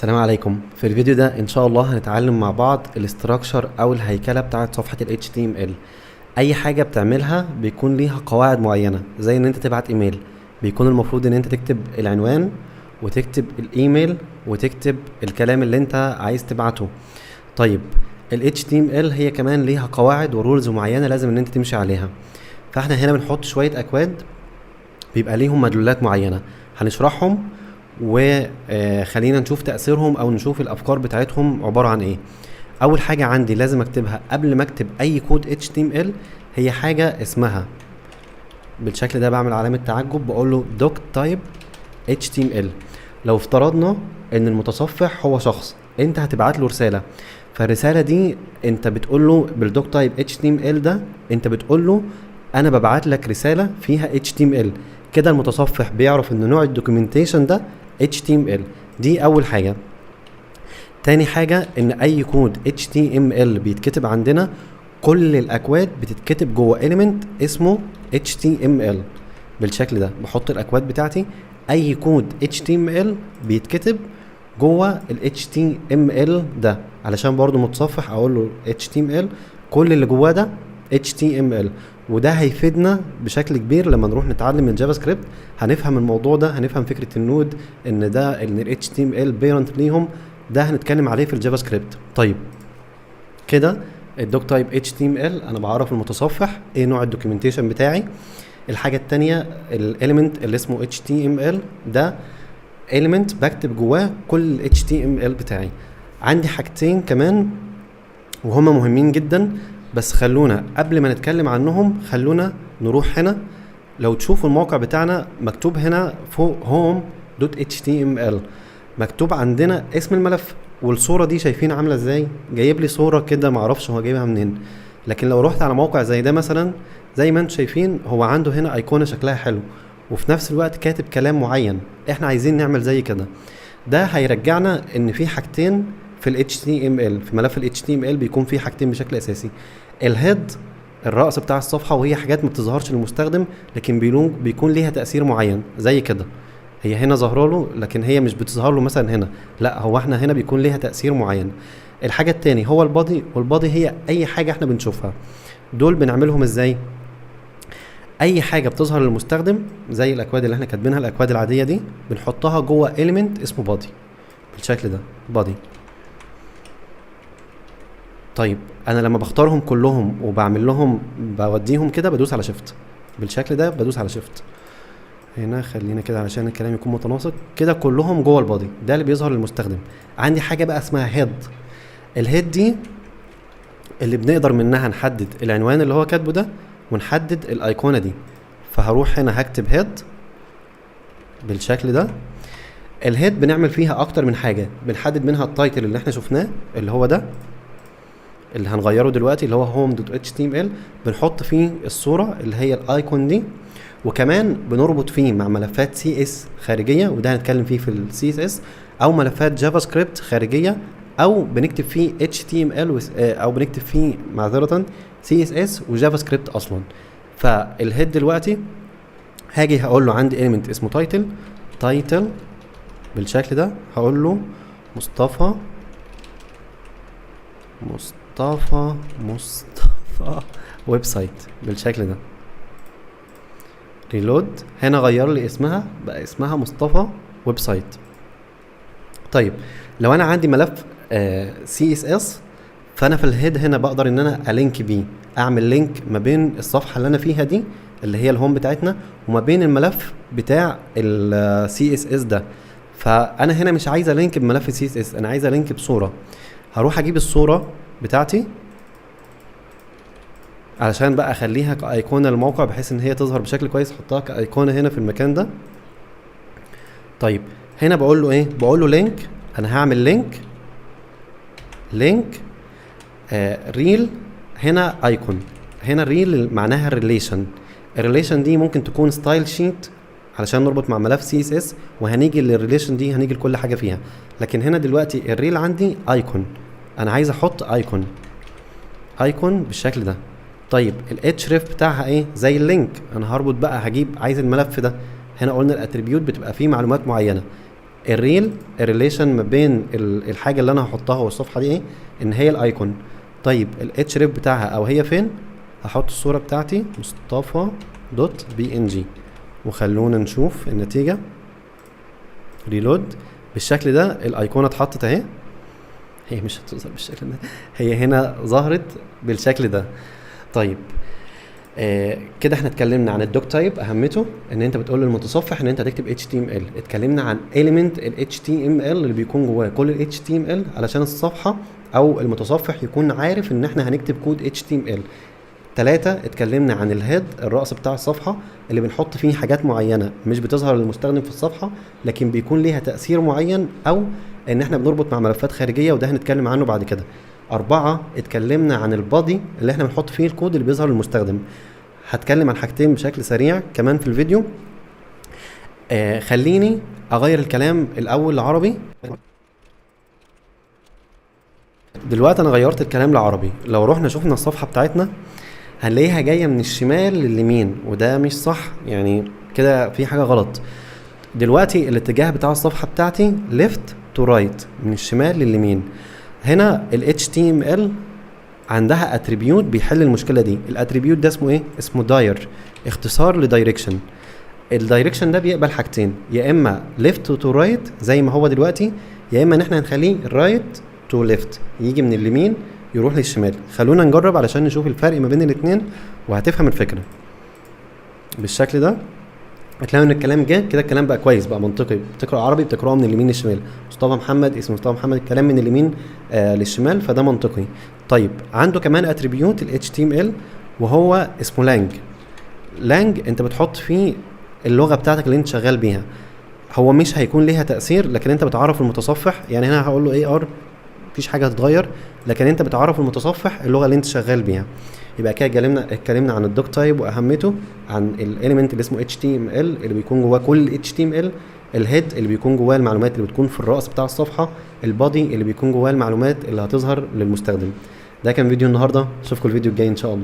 السلام عليكم. في الفيديو ده ان شاء الله هنتعلم مع بعض ال structure او الهيكله بتاعه صفحة ال HTML. اي حاجة بتعملها بيكون ليها قواعد معينه، زي ان انت تبعت ايميل بيكون المفروض ان انت تكتب العنوان وتكتب الايميل وتكتب الكلام اللي انت عايز تبعته. طيب ال HTML هي كمان ليها قواعد و rules معينة لازم ان انت تمشي عليها. فاحنا هنا بنحط شوية اكواد بيبقى ليهم مدلولات معينة هنشرحهم، وخلينا نشوف تأثيرهم او نشوف الافكار بتاعتهم عبارة عن ايه. اول حاجة عندي لازم اكتبها قبل ما اكتب اي كود HTML هي حاجة اسمها بالشكل ده، بعمل علامة تعجب بقول له doctype HTML. لو افترضنا ان المتصفح هو شخص انت هتبعت له رسالة، فالرسالة دي انت بتقول له بال doctype HTML ده، انت بتقول له انا ببعت لك رسالة فيها HTML. كده المتصفح بيعرف ان نوع ال documentation ده HTML. دي اول حاجة. تاني حاجة ان اي كود HTML بيتكتب عندنا كل الاكواد بتتكتب جوه element اسمه HTML بالشكل ده. بحط الاكواد بتاعتي، اي كود HTML بيتكتب جوه ال HTML ده، علشان برضو متصفح اقول له HTML كل اللي جواه ده HTML. وده هيفيدنا بشكل كبير لما نروح نتعلم ال JavaScript، هنفهم الموضوع ده، هنفهم فكرة ال node ان ده ان ال HTML parent ليهم، ده هنتكلم عليه في ال JavaScript. طيب كده ال doctype HTML انا بعرف المتصفح ايه نوع ال documentation بتاعي. الحاجة التانية ال element اللي اسمه HTML ده element بكتب جواه كل ال HTML بتاعي. عندي حاجتين كمان وهما مهمين جدا، بس خلونا قبل ما نتكلم عنهم خلونا نروح هنا. لو تشوفوا الموقع بتاعنا مكتوب هنا فوق home.html، مكتوب عندنا اسم الملف، والصورة دي شايفين عاملة ازاي؟ جايب لي صورة كده معرفش هو جايبها منين. لكن لو رحت على موقع زي ده مثلا، زي ما انتم شايفين هو عنده هنا ايقونة شكلها حلو، وفي نفس الوقت كاتب كلام معين. احنا عايزين نعمل زي كده. ده هيرجعنا ان في حاجتين في ال HTML، في ملف ال HTML بيكون في حاجتين بشكل اساسي: ال head الرأس بتاع الصفحة، وهي حاجات ما بتظهرش للمستخدم لكن بيكون ليها تأثير معين زي كده. هي هنا ظاهره له لكن هي مش بتظهر له مثلا هنا، لا هو احنا هنا بيكون ليها تأثير معين. الحاجة التاني هو ال body، وال body هي اي حاجة احنا بنشوفها. دول بنعملهم ازاي؟ اي حاجة بتظهر للمستخدم زي الاكواد اللي احنا كاتبينها، الاكواد العادية دي بنحطها جوه element اسمه body بالشكل ده، body. طيب انا لما بختارهم كلهم وبعمل لهم بوديهم كده بدوس على shift بالشكل ده، بدوس على shift هنا، خلينا كده علشان الكلام يكون متناسق كده، كلهم جوه ال body ده اللي بيظهر للمستخدم. عندي حاجة بقى اسمها head. ال head دي اللي بنقدر منها نحدد العنوان اللي هو كاتبه ده ونحدد الايقونه دي. فهروح هنا هكتب head بالشكل ده. ال head بنعمل فيها اكتر من حاجه، بنحدد منها ال title اللي احنا شفناه اللي هو ده اللي هنغيره دلوقتي اللي هو home.html، بنحط فيه الصورة اللي هي ال icon دي، وكمان بنربط فيه مع ملفات CSS خارجية، وده هنتكلم فيه في ال CSS، او ملفات JavaScript خارجية، او بنكتب فيه HTML او بنكتب فيه معذرة CSS و JavaScript اصلا. فال head دلوقتي هاجي هقول له عندي element اسمه title، title بالشكل ده، هقول له مصطفى مصطفى مصطفى website بالشكل ده. reload، هنا غير لي اسمها بقى اسمها مصطفى website. طيب لو انا عندي ملف CSS، فانا في ال head هنا بقدر ان انا ا link بيه، اعمل link ما بين الصفحة اللي انا فيها دي اللي هي ال home بتاعتنا وما بين الملف بتاع ال CSS ده. فانا هنا مش عايز link بملف CSS، انا عايز link بصوره. هروح اجيب الصورة بتاعتي علشان بقى اخليها كايقونه للموقع بحيث ان هي تظهر بشكل كويس، احطها كايقونه هنا في المكان ده. طيب هنا بقول له ايه؟ بقول له link، انا هعمل link، link rel هنا icon. هنا rel معناها ال relation. ال relation دي ممكن تكون style sheet علشان نربط مع ملف CSS، وهنيجي لل relation دي، هنيجي لكل حاجة فيها. لكن هنا دلوقتي ال rel عندي icon، انا عايز احط icon، icon بالشكل ده. طيب ال href بتاعها ايه؟ زي ال link، انا هربط بقى، هجيب عايز الملف ده. هنا قلنا ال attribute بتبقى فيه معلومات معينه. ال rel، ال relation ما بين الحاجة اللي انا هحطها والصفحة دي ايه؟ ان هي ال icon. طيب ال href بتاعها او هي فين؟ هحط الصورة بتاعتي مصطفى.png، وخلونا نشوف النتيجه. reload. بالشكل ده الايقونه اتحطت اهي. هي مش هتظهر بالشكل ده، هي هنا ظهرت بالشكل ده. طيب كده احنا اتكلمنا عن ال doctype، اهمته ان انت بتقول للمتصفح ان انت هتكتب HTML. اتكلمنا عن element ال HTML اللي بيكون جواه كل ال HTML علشان الصفحة او المتصفح يكون عارف ان احنا هنكتب كود HTML. ثلاثة، اتكلمنا عن ال head، الرأس بتاع الصفحة اللي بنحط فيه حاجات معينة مش بتظهر للمستخدم في الصفحة، لكن بيكون ليها تأثير معين، أو إن احنا بنربط مع ملفات خارجية، وده هنتكلم عنه بعد كده. أربعة، اتكلمنا عن ال body اللي احنا بنحط فيه الكود اللي بيظهر للمستخدم. هتكلم عن حاجتين بشكل سريع كمان في الفيديو. خليني أغير الكلام الأول لعربي. دلوقتي أنا غيرت الكلام لعربي. لو رحنا شفنا الصفحة بتاعتنا هنلاقيها جاية من الشمال لليمين، وده مش صح، يعني كده في حاجة غلط. دلوقتي الاتجاه بتاع الصفحة بتاعتي left to right، من الشمال لليمين. هنا ال HTML عندها attribute بيحل المشكلة دي. ال attribute ده اسمه ايه؟ اسمه dir، اختصار ل direction. ال direction ده بيقبل حاجتين، يا اما left to right زي ما هو دلوقتي، يا اما ان احنا هنخليه right to left، يجي من اليمين يروح للشمال. خلونا نجرب علشان نشوف الفرق ما بين الاتنين وهتفهم الفكرة. بالشكل ده هتلاقي ان الكلام جه كده، الكلام بقى كويس، بقى منطقي. بتقرا عربي بتقراه من اليمين للشمال، مصطفى محمد، اسم مصطفى محمد، الكلام من اليمين للشمال، فده منطقي. طيب عنده كمان attribute ال HTML وهو اسمه lang. lang انت بتحط فيه اللغة بتاعتك اللي انت شغال بيها. هو مش هيكون ليها تاثير، لكن انت بتعرف المتصفح، يعني هنا هقول له AR، مفيش حاجة هتتغير، لكن انت بتعرف المتصفح اللغة اللي انت شغال بيها. يبقى كده اتكلمنا عن ال doctype واهميته، عن ال element اللي اسمه HTML اللي بيكون جواه كل HTML، ال head اللي بيكون جواه المعلومات اللي بتكون في الراس بتاع الصفحة، ال body اللي بيكون جواه المعلومات اللي هتظهر للمستخدم. ده كان فيديو النهارده، اشوفكم الفيديو الجاي ان شاء الله.